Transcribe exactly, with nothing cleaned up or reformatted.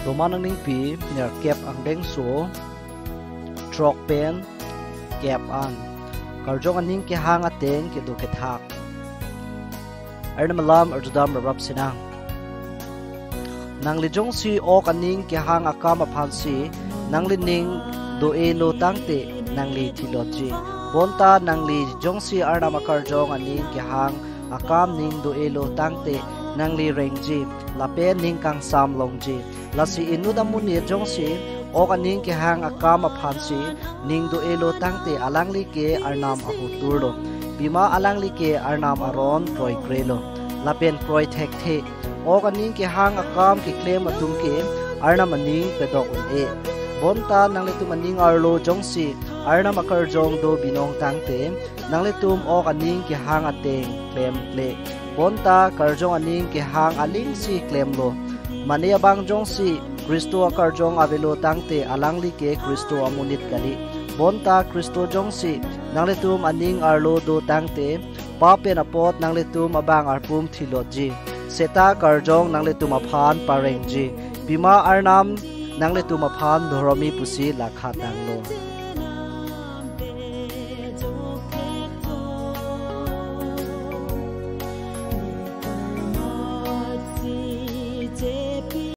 Roma angningpi nerkep angdengso throk pen kep an. Karjong aning kehang ateng kedo kethak. Arnam alam arjudam raprap sinang. Nangli jongsi ok aning kehang akam aphansi nanglining do-elo tangte nangli thilotji. Bonta nangli jongsi Arnam akarjong aning kehang akam ning do-elo tangte nangli rengji, lapen ning kangsam longji. Lasi inut amonit jongsi ok aning kehang akam aphansi ning do-elo tangte alangli ke Arnam ahut turlo. Pima alangli ke Arnam aron kroikrelo lapen kroi thekthe. Ok aning kehang akam keklem atum ke Arnam aning pedok un-e. Bonta nanglitum aning arlo jongsi Arnam akarjong do binong tangte, nanglitum ok aning kehang ateng klemkle. Bonta karjong aning kehang alingsi klemlo. Mane abang jongsi Khristo akarjong avelo tangte alangli ke Khristo amonit kali. Bonta Khristo jongsi nanglitum aning arlo do tangte, pap pen apot nanglitum abang arpum thilotji. Seta karjong nanglitum aphan parengji. Pima Arnam nanglitum aphan dhoromi pusi lakha tanglo.